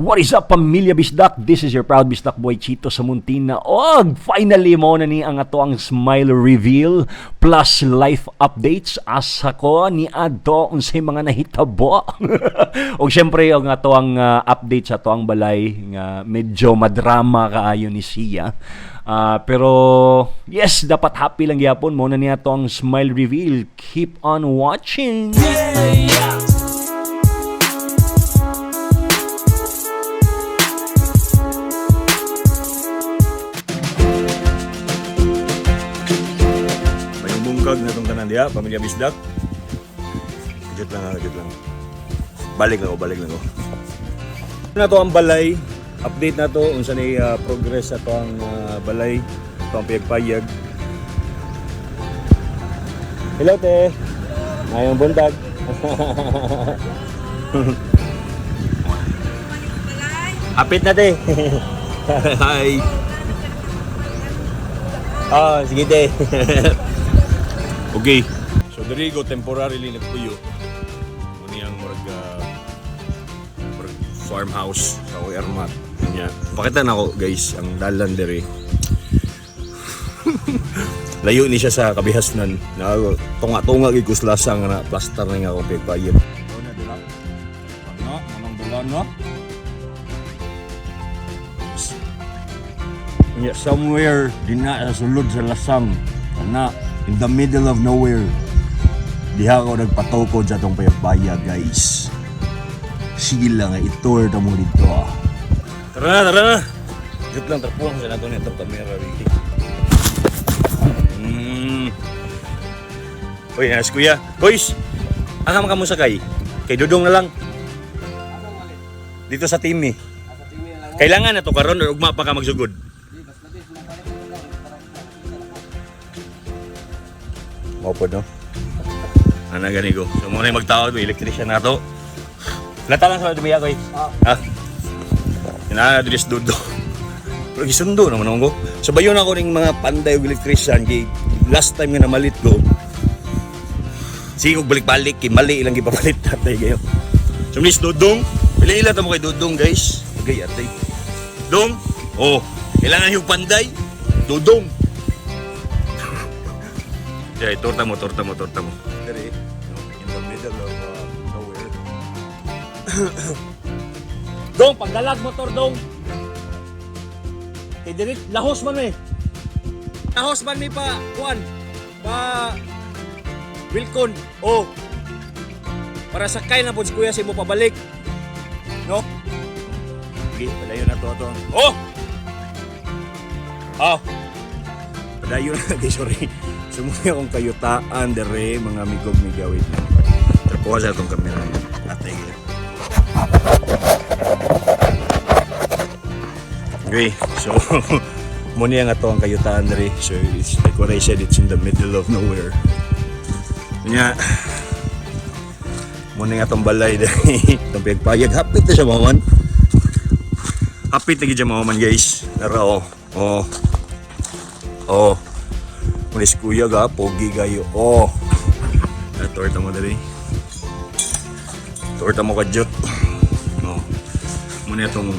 What is up, pamilya Bisdak? This is your proud Bisdak boy Chito sa Muntina. Og finally mo na ni ang ato ang smile reveal plus life updates asa ko ni adto unsay mga nahitabo. Og syempre ang ato ang update sa ato ang balay nga medyo madrama kaayo ni siya. Pero yes, dapat happy lang gyapon mo na ni ato ang smile reveal. Keep on watching. Mayong bungkag na itong tanan diha, pamilya Bisdak. Kajut lang ha, kajut lang. Balik lang ko, balik lang ko. Na to ang balay. Update na to unsa ni progress sa to ang balay, to ang payag-payag. Hello te. Mayong buntag. Apit na te. Hi. Ah, sige te. Okay. So diri ko temporarily nagpuyo. Muni ang murag murag farmhouse sa akong Ermat. Nya. Pakita na ako guys ang dalan diri. Layo ni siya sa kabihasnan. Na tunga-tunga gyud ko sa lasang nga na plaster na nga akong paypayet. Ano dula? Ano? Anong dula no? Nya somewhere dinha sa sulod sa lasang. Ana in the middle of nowhere. Diha ako nagpatukod sa atong payapaya, guys. Sige lang, i-tour ta mo dito ah. Tara na, tara na! Jut lang, tarpulang sa nato nitong kamera, Ricky. Uy, nas kuya. Boys, ang ka mo sakay? Kay Dudong na lang. Dito sa team eh. Kailangan na to karon or ugma pa ka magsugod. Mao pod no. Ana gani ko. So mo na yung magtawag ko electrician na to. Lata lang sa dumiya ko eh. Ha? Ina diri sa dudo. Pero gisundo naman ako. So bayon ako ning mga panday og electrician kay last time nga namalit ko. Sige kog balik-balik kay mali ilang gipapalit tatay kayo. So miss Dudong, pili ila ta mo kay Dudong guys. Okay atay. Dong. Oh, kailangan yung panday. Dudong. Yeah, torta mo, torta mo, torta mo. Dere, no, in the middle of nowhere. Dong, pagdalag motor dong. Kay diri lahos man eh. Lahos man mi pa kuan. Pa Wilcon. Oh. Para sakay na pud si kuya sa imo pabalik. No? Okay, padayon na to to. Oh! Oh. Padayon na guys, sorry. Sumuwi akong kayutaan dere mga amigog migawit na. Trapuha sa atong kamera. Atay. Okay, so muna nga to ang kayutaan dere. So it's like what I said, it's in the middle of nowhere. Nya, muna nga tong balay dere. Itong pagpayag. Hapit na siya maman. Hapit na gid siya maman guys. Nara oh. Oh. Oh. Muna si kuya ga, pogi kayo. Oh. Na torta mo dere. Torta mo kadyot. Oh. Muna itong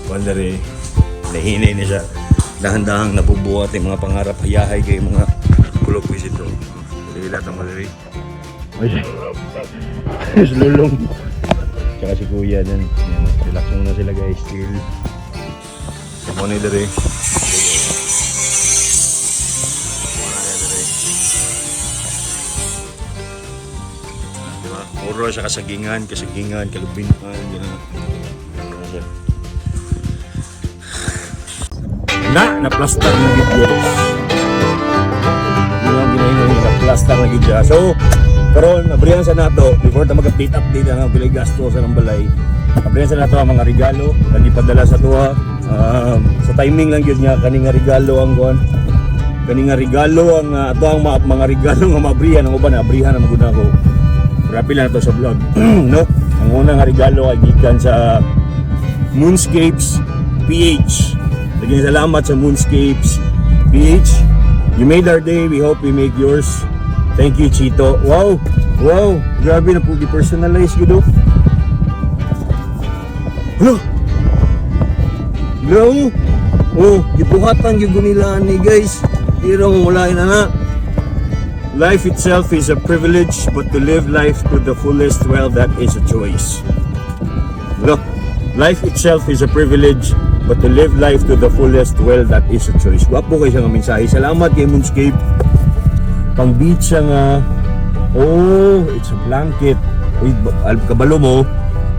kuwan dere. Nahinay na siya. Dahan-dahang nabubuhat yung mga pangarap hayahay kay mga kulog ko ito. Dili lahat ng maliri. Ay, lulong. Tsaka si kuya dyan. Yan, relax muna sila guys. Chill. Muna dere. Diba? Puro siya kasagingan, kasagingan, kalubinan, gano'n. Ano siya. Na, na-plaster na gid guys. Yun ang ginahingan niya, na-plaster na gid siya. So, karon abrihan sa nato, before ta mag-update update ang pilay gasto sa nang balay. Abrihan sa nato ang mga regalo nga gipadala sa tuwa. Sa timing lang gyud nga kani nga regalo ang kuan. Kani nga regalo ang ato ang mga regalo nga maabrihan ang uban abrihan na magud ako. Grabe lang to sa vlog. No? Ang una nga regalo ay gikan sa Moonscapes PH. Daghang salamat sa Moonscapes PH. You made our day. We hope we make yours. Thank you, Chito. Wow! Wow! Grabe na po, personalize gud oh. Hala! Grabe. Oh, gibuhatan gyud nila ni, guys. Di raw wala na na. "Life itself is a privilege, but to live life to the fullest, well, that is a choice." Look, "Life itself is a privilege, but to live life to the fullest, well, that is a choice." Gwapo kay siya nga mensahe. Salamat kay Moonscape. Pang beach siya nga. Oh, it's a blanket. Uy, kabalo mo,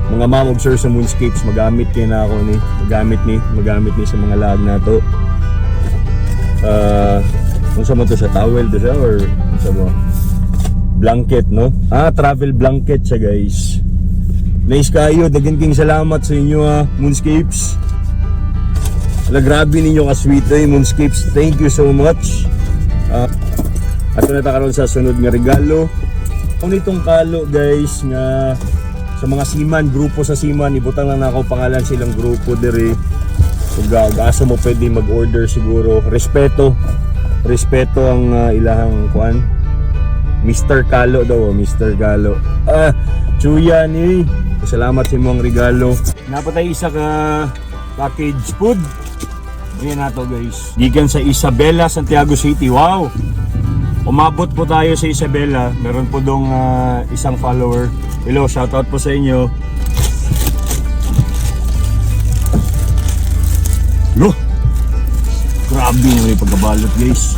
mga ma'am ug sir sa Moonscapes, magamit kay na ako ni. Magamit ni sa mga lag nato. Ah, unsa man to sa towel to siya or unsa mo? Blanket, no? Ah, travel blanket siya, guys. Nice kayo, daghan king salamat sa inyo ha, Moonscapes. Ala, grabe ninyo ka sweet eh, Moonscapes. Thank you so much. Ato na ta karon sa sunod nga regalo. Kung nitong kalo, guys, nga sa mga seaman, grupo sa seaman, ibutang lang na ako pangalan silang grupo diri. Ug asa mo pwede mag-order siguro. Respeto. Respeto ang ilahang kuan. Mr. Kalo daw, oh, Mr. Kalo. Ah, chuya ni. Salamat sa imong regalo. Napatay isa ka package food. Ayan na to, guys. Gikan sa Isabela, Santiago City. Wow! Umabot po tayo sa Isabela. Meron po dong isang follower. Hello, shoutout po sa inyo. Lo! Grabe yung may pagkabalot, guys.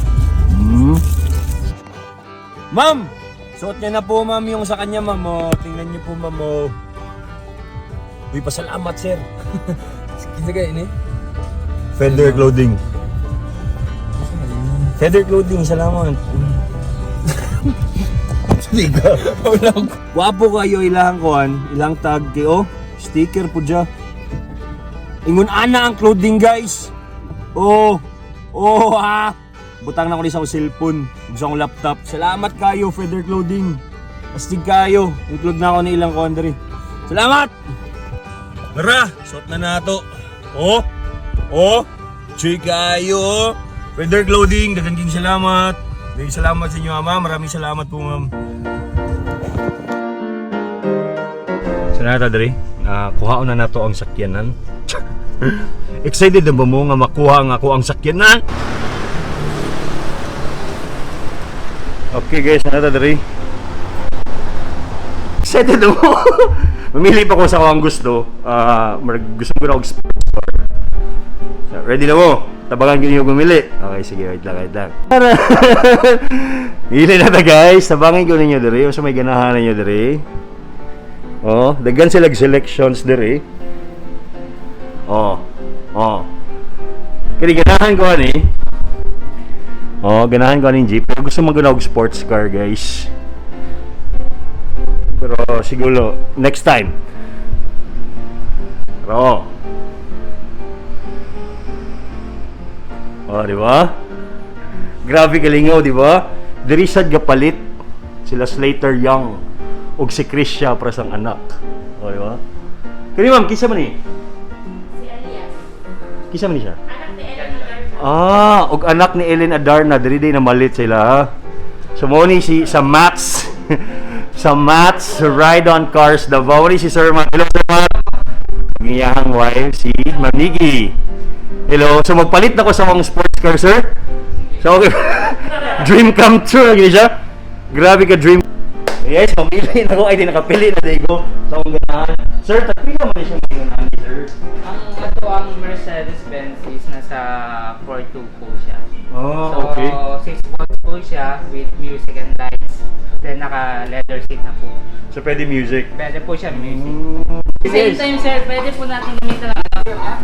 Ma'am! Suot niya na po, ma'am, yung sa kanya, ma'am. Oh. Tingnan niyo po, ma'am. Oh. Uy, pasalamat, sir. Kinsa kay ini? Feather Clothing. Feather Clothing, salamat. Sige. Wapo kayo ilang kuan, ilang tag kay oh, sticker po dya. Ingon ana ang clothing, guys. Oh. Oh ah. Butang na ko ni sa akong cellphone, ug sa akong laptop. Salamat kayo, Feather Clothing. Astig kayo. Include na ako ni ilang kuan diri. Salamat. Tara, suot na nato. Oh. Oh. Chuy kayo. Oh. Feather Clothing, daghang king salamat. Daghang salamat sa inyo, ama. Maraming salamat po, ma'am. So na diri, na kuhaon na nato ang sakyanan. Excited na ba mo nga makuha ang ako ang sakyanan? Okay guys, na diri. Excited na mo? Mamili pa ko sa akong gusto. Ah, gusto ko na og sports car. So, ready na mo? Tabangan ko bumili. Okay, sige, wait lang, wait lang. Tara! Mili na ta, guys. Tabangin ko ninyo diri. Sa may ganahan ninyo diri. Oh, daghan sila selections diri. Oh. Oh. Kini ganahan ko ani. Oh, ganahan ko ani jeep. Pero gusto mo og sports car, guys. Pero siguro next time. Pero oh, di ba? Grabe kalingaw, di ba? Diri sad gapalit sila Slater Young ug si Krisha para sang anak. Oh, di ba? Kani ma'am, kinsa man ni? Si Elias. Kinsa man ni siya? Anak ni Ellen Adarna. Ah, og anak ni Ellen Adarna diri day namalit sila. Ha? So mo ni si sa Max sa Max Ride on Cars Davao ni si Sir Matt. Hello, Sir Matt. Ang iyahang wife si Ma'am Nikki. Hello. So magpalit na ko sa akong sports car, sir. So okay. Dream come true lagi siya. Grabe ka dream. Yes, mamili na ko ay di nakapili na day ko sa akong ganahan. Sir, tagpila man siya mga sir? Ang ato ang Mercedes-Benz is nasa 4.2 po siya. Oh, So, okay. 6 volts po siya with music and lights. Then naka leather seat na po. So pwede music. Pwede po siya music. Yes. Same time, sir, pwede po natin gamitan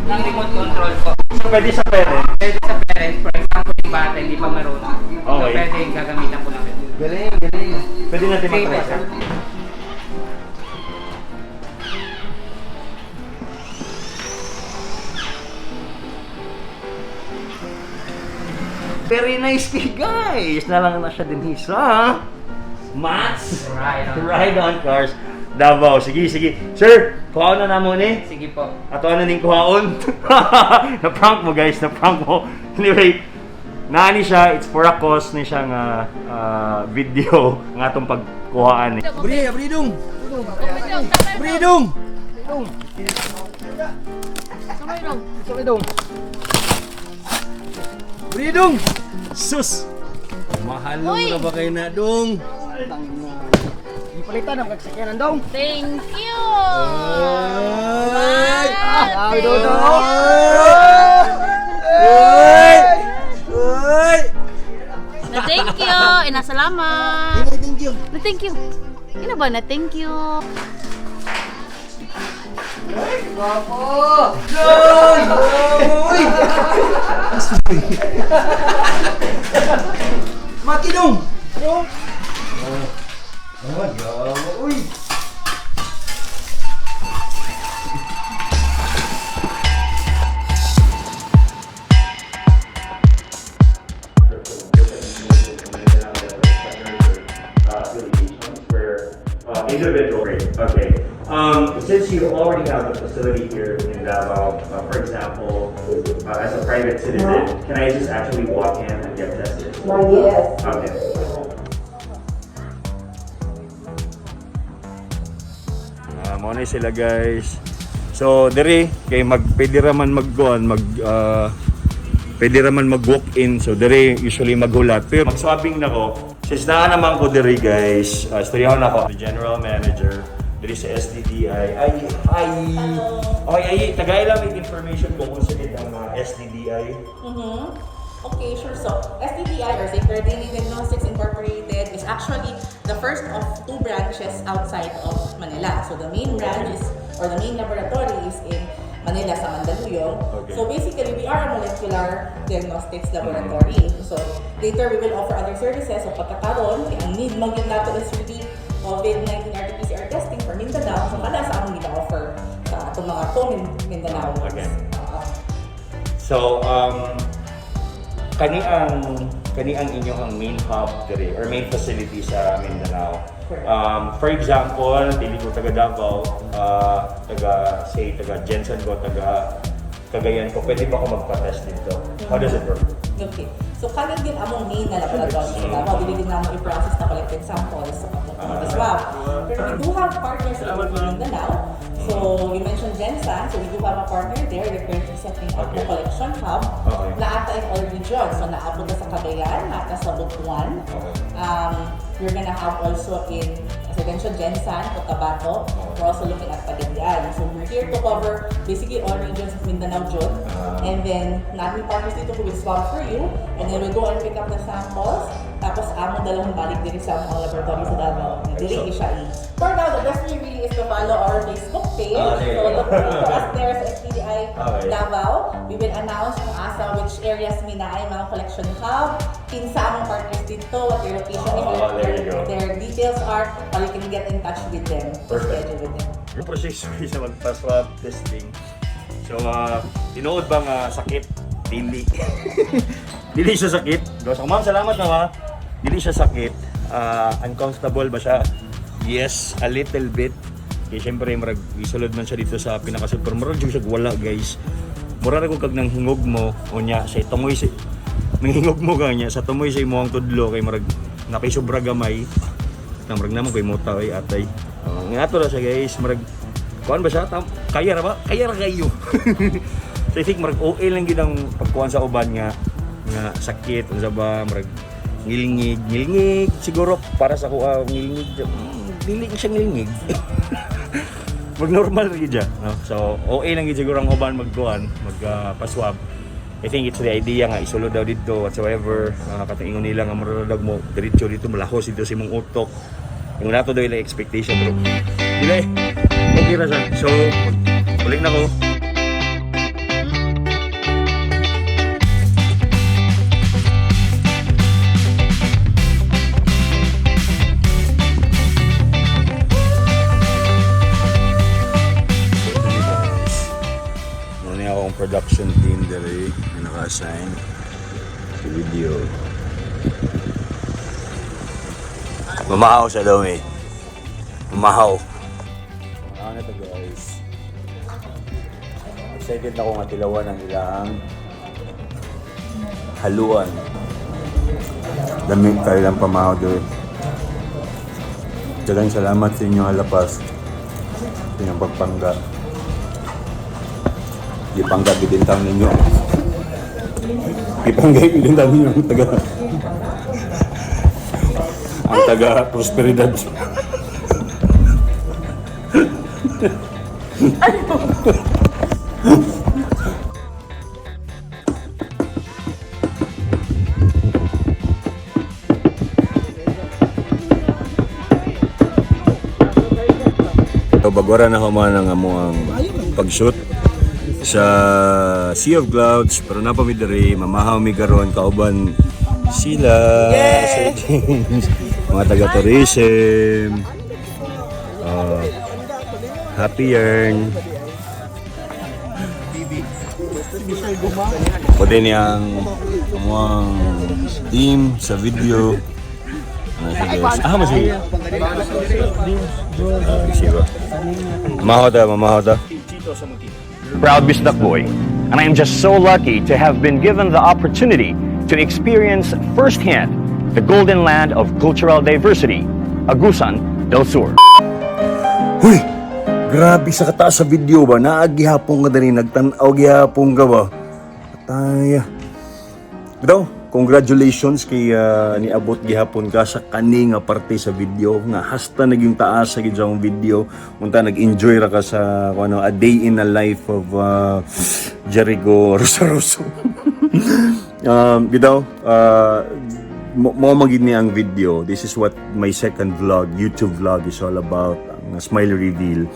ng remote control po. So pwede sa parent. Pwede sa parents, for example, yung bata hindi pa marunong. So Okay. pwede gagamitan po natin. Galing, galing. Pwede natin Sige po, matry, sir. sir. Very nice kay guys. Nalang na siya din sa Mats Ride on. Ride on Cars Davao. Sige, sige. Sir, kuha na namo ni. Sige po. Ato na ning kuhaon. Na-prank mo, guys, na-prank mo. Anyway, naani siya, it's for a cause ni siya nga video nga atong pagkuhaan ni. Bri, abri dong. Bri dong. Samay dong. Samay dong. Bridong. Sus! Mahalong Uy! na ba kayo na dong? Ipalitan ang kagsakyanan dong. Thank you! Ay! Wow, Ay, thank dong. you. Uy! Uy! Na thank you. Ina salamat. Thank you. Na thank you. Ina ba na thank you? Gwapo. Uy! Maki dong. Dong. Uy! Where individual rate. Okay. Since you already have the facility here in Davao, for example, as a private citizen, can I just actually walk in and get tested? Yes. Okay. Mao na sila, guys. So diri kay mag pwede ra man magkuan mag pwede ra man mag walk in. So diri usually maghulat. Pero mag-swabbing na ko. Since naa naman ko diri, guys, istoryahon ako the general manager diri sa SDDI. Ay, ay. Okay, ay, tagay lang with information ko kung sa ang SDDI. Okay, sure. So, SDDI or Sacred Daily Diagnostics Incorporated is actually the first of two branches outside of Manila. So, the main branch is, or the main laboratory is in Manila sa Mandaluyong. Okay. So, basically, we are a molecular diagnostics laboratory. So, later we will offer other services. So, pagkakaroon, ang need maging nato is really COVID-19 RT-PCR testing for Mindanao. So, kada sa among gina-offer sa atong mga to Mindanao. Okay. So, kani ang inyong ang main hub diri or main facility sa Mindanao. Correct. For example, dili ko taga Davao, taga say taga Jensen ko, taga Cagayan ko, pwede ba ako magpa-test dito? How does it work? Okay. So kanin din among main na laboratory sa Davao, dili din namo i-process na collected samples sa pagpunta swab. Pero we do have partners in Mindanao. So you mentioned Gensan, so we do have a partner there. They're currently setting up the collection hub. Naata in all regions. So naabot na sa Cagayan, naata sa Butuan. We're gonna have also in, as I mentioned, Gensan, Cotabato. We're also looking at Pagadian. So we're here to cover basically all regions of Mindanao, Jud. And then, namin partners dito who will swab for you. And then we'll go and pick up the samples. Tapos amo dalawang balik diri sa among laboratory sa Davao. Diri siya i. For now, the best way really is to follow our Facebook page. Ah, there you So go. look for us there sa SPDI Davao. We will announce kung asa which areas mi naay mga collection hub, kinsa among partners dito, what their location is, Ah, there you go. their details are, or you can get in touch with them. Perfect. Schedule with them. Yung proseso sa magpa-swab testing. So, tinuod ba nga sakit? Dili. Dili siya sakit. So, ma'am, salamat na ha. Dili siya sakit. Uncomfortable ba siya? Yes, a little bit. Kaya syempre, murag, isulod man siya dito sa pinaka-super. Murag jud siya wala, guys. Mura ra kog kag nang hingog mo unya sa tungoy sa nanghingog mo kanya sa tumoy sa imong tudlo kay murag napay sobra gamay. Na murag namo kay mota ay atay. Nga ato ra siya, guys, murag kuan ba siya? Kaya ra ba? Kaya ra kayo. So I think murag OA lang gid ang pagkuan sa uban nga nga sakit unsa ba murag ngilngig ngilngig siguro para sa kuha ngilngig, dili siya ngilngig. Mag normal ra gid siya, no? So OA lang gid siguro ang uban magkuan mag paswab. I think it's the idea nga isulod daw dito whatsoever, katingon nila nga murag mo diretso dito malahos dito sa imong utok. Yung nato daw ila expectation, bro. Dili okay ra siya. So balik na ko. Muna akong production team diri na naka-assign sa video. Mamahaw sa daw eh. Mamahaw. Ano na to, guys? Excited na ako nga tilawan ang ilang haluan. Dami tayo lang pamahaw doon. Daghang salamat sa inyong halapas. Sa inyong pagpangga. Gipangga gid ninyo. Gipangga gid ninyo ang taga Prosperidad. So, bagora na human ang among pag-shoot sa Sea of Clouds, pero naa pa mi diri, mamahaw mi karon kauban sila, Sir James, mga taga tourism, happy yarn. Pwede niyang among team sa video. Ano siya, guys? Ah, masih. Siba. Mamahaw ta, mamahaw ta. Proud Bisdak boy, and I am just so lucky to have been given the opportunity to experience firsthand the golden land of cultural diversity, Agusan del Sur. Huy! Grabe sa kataas sa video ba? Naa gihapon ka diri, nagtan-aw gihapon ka ba? Pataya. Bitaw, congratulations kay niabot gihapon ka sa kani nga parte sa video nga hasta naging taas sa gid sa akong video. Unta nag-enjoy ra ka sa kung ano, a day in the life of Jericho Rosaroso. Bitaw, mao man gid ni ang video. This is what my second vlog, YouTube vlog, is all about, ang smile reveal.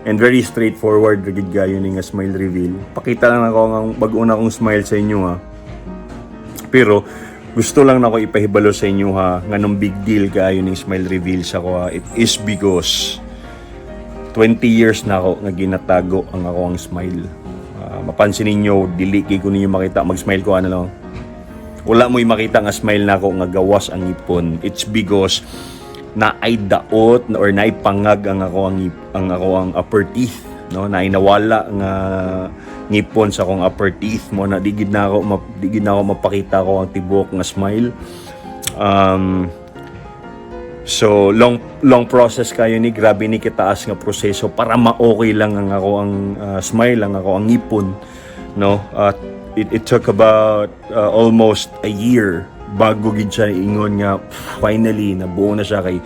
And very straightforward ra gid kayo ni nga smile reveal. Pakita lang ako ang bag-o na akong smile sa inyo ha. Pero gusto lang nako ipahibalo sa inyo ha, nganong big deal kaayo ning smile reveal sa ko ha. It is because 20 years na ako nga ginatago ang ako ang smile. Ah, mapansin ninyo, dili kay ko ninyo makita mag-smile ko ano lang. Wala mo'y makita nga smile nako nga gawas ang ngipon. It's because naay daot or naay pangag ang ako ang upper teeth, no? Naay nawala nga ngipon sa akong upper teeth mo na di gid na ako mapakita ko ang tibuok nga smile. So long long process kayo ni, grabe ni kitaas nga proseso para ma-okay lang ang ako ang smile, ang ako ang ngipon, no? At it took about almost a year bago gid siya ingon nga finally nabuo na siya, kay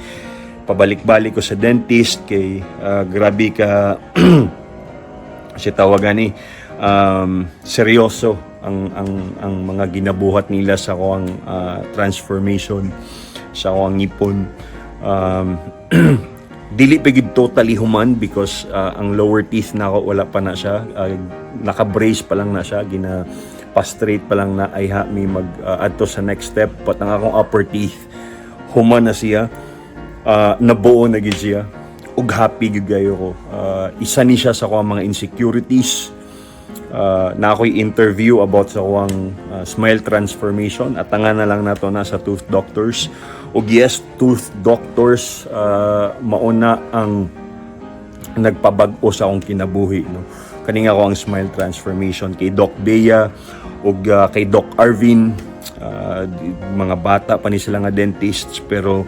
pabalik-balik ko sa dentist kay grabe ka kasi tawagan ni seryoso ang mga ginabuhat nila sa akong transformation sa akong ngipon. Dili pa gid totally human because ang lower teeth na ako wala pa na siya, naka-brace pa lang na siya, gina pa-straight pa lang na ay ha mi mag adto sa next step, but ang akong upper teeth human na siya, nabuo na gid siya ug happy gyud kayo ko. Isa ni siya sa akong mga insecurities. Na ako'y interview about sa akong smile transformation at nga na lang nato na sa Tooth Doctors. Ug yes, Tooth Doctors, mauna ang nagpabag-o sa akong kinabuhi, no? Kani nga ako ang smile transformation kay Doc Bea ug kay Doc Arvin, mga bata pa ni sila nga dentists pero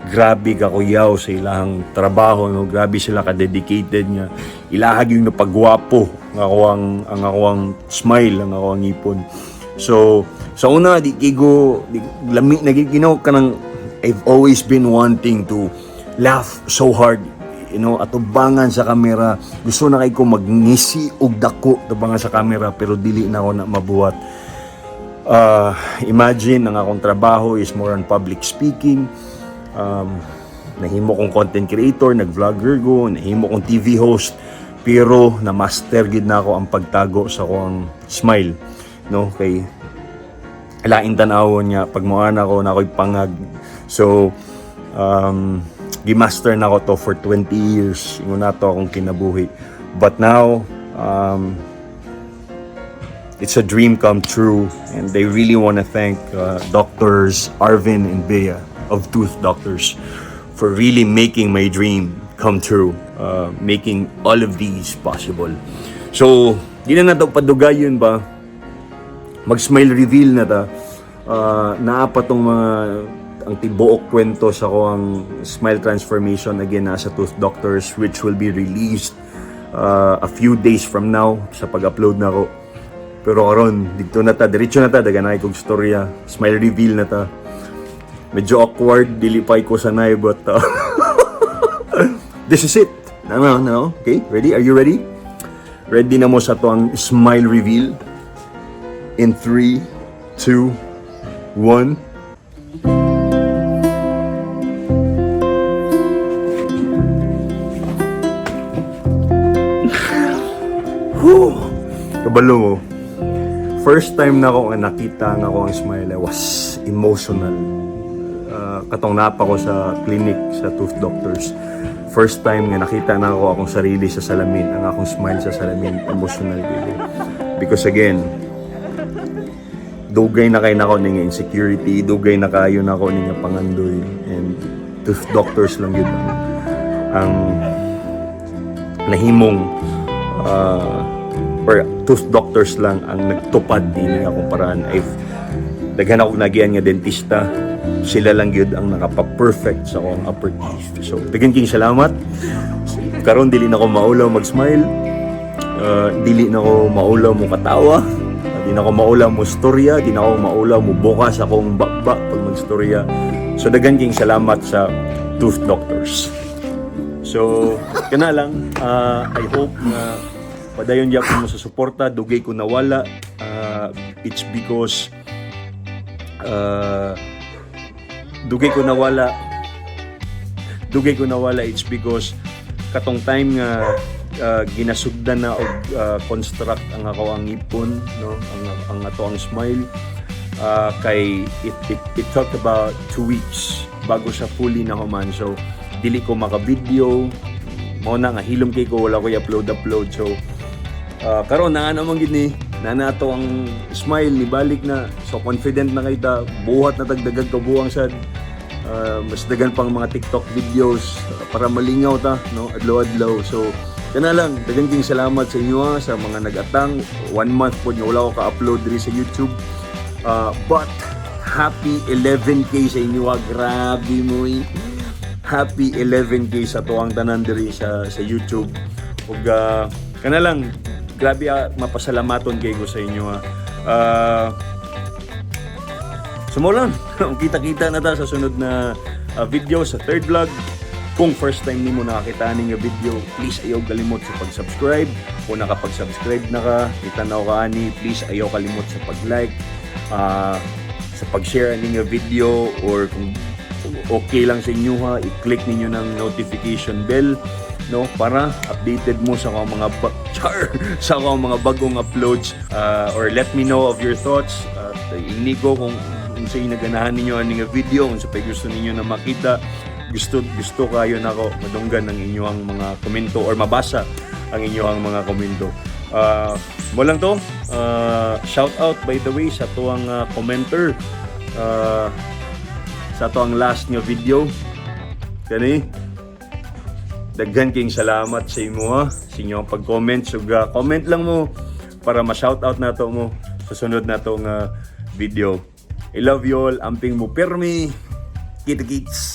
grabe ka kuyaw sa ilahang trabaho, no? Grabe sila ka dedicated nga ilahag yung napagwapo ang ako ang smile, ang ako ang ngipon. So sa una di kigo di, lami na gid kanang I've always been wanting to laugh so hard atubangan sa kamera. Gusto na kay ko magngisi og dako tubangan sa kamera pero dili na ako na mabuhat. Imagine, ang akong trabaho is more on public speaking. Nahimo kong content creator, nag-vlogger ko, nahimo kong TV host, pero na-master gid na ako ang pagtago sa akong smile, no? Kay lain tan-awon niya pag moana ko na ako'y pangag. So gimaster na ako to for 20 years, ingon na to akong kinabuhi. But now it's a dream come true and they really want to thank Doctors Arvin and Bea of Tooth Doctors for really making my dream come true, making all of these possible. So di na nato padugayon ba, mag-smile reveal na ta. Naa pa tong mga ang tibuok kwento sa ko ang smile transformation, again nasa Tooth Doctors, which will be released a few days from now sa pag-upload na ako. Pero karon dito na ta, diretso na ta, daghan kog storya, smile reveal na ta. Medyo awkward, dili pa ko sanay, but this is it. No, no, no. Okay, ready? Are you ready? Ready na mo sa to ang smile reveal? In 3, 2, 1. Whew! Kabalo mo. First time na ako nga nakita nga ako ang smile, I was emotional. Katong napa ko sa clinic sa tooth doctors. First time nga nakita na ako akong sarili sa salamin, ang akong smile sa salamin, emotional gyud. Because again, dugay na kay nako ning insecurity, dugay na kayo nako ning pangandoy, and tooth doctors lang gyud ang nahimong or tooth doctors lang ang nagtupad din akong paraan. I've daghan ako nagian nga dentista, sila lang gyud ang nakapa-perfect sa akong upper teeth. So, daghan king salamat. Karon dili na ko maulaw mag-smile. Dili na ko maulaw mo katawa. Di na ko maulaw mo storya, di na ko maulaw mo bukas akong bakba pag magstorya. So daghan king salamat sa tooth doctors. So, kana lang, I hope na padayon gyapon mo sa suporta, dugay ko nawala. It's because dugay ko nawala, dugay ko nawala, it's because katong time nga ginasugdan na og construct ang ako ang ngipon, no, ang ato ang smile, kay it took about 2 weeks bago siya fully na human, so dili ko maka-video. Mao na nga hilom kay ko, wala ko i-upload upload. So karon na naman gid ni na nato ang smile ni balik na, so confident na kay ta, buhat na tagdagag kabuang sad. Mas dagan pang mga TikTok videos para malingaw ta, no, adlaw-adlaw. So kana lang, dagan king salamat sa inyo ha, sa mga nag-atang. One month po nyo wala ko ka-upload diri sa YouTube. But happy 11K sa inyo ha. Grabe mo eh. Happy 11K sa tuang tanan diri sa YouTube. Ug kana lang, grabe mapasalamaton kay ko sa inyo ha. So mo lang, kita-kita na ta sa sunod na video sa third vlog. Kung first time nimo nakakita ning nga video, please ayaw kalimot sa pag-subscribe. Kung nakapag-subscribe na ka, kita na ka ani, please ayaw kalimot sa pag-like, sa pag-share ani nga video, or kung okay lang sa inyo ha, i-click ninyo ng notification bell, no, para updated mo sa akong mga char sa akong mga bagong uploads, or let me know of your thoughts at inigo kung sa inaganahan ninyo ani nga video, kung sa pay gusto ninyo na makita. Gusto gusto kayo nako madunggan ng inyong mga komento or mabasa ang inyong mga komento. Mo lang to, shout out by the way sa tuang commenter sa to ang last nga video kani. Daghan king salamat sa imo ha, sa inyong pag-comment. So comment lang mo para ma-shout out nato mo sa sunod nato nga video. I love you all. Amping mo pirmi. Kita kits.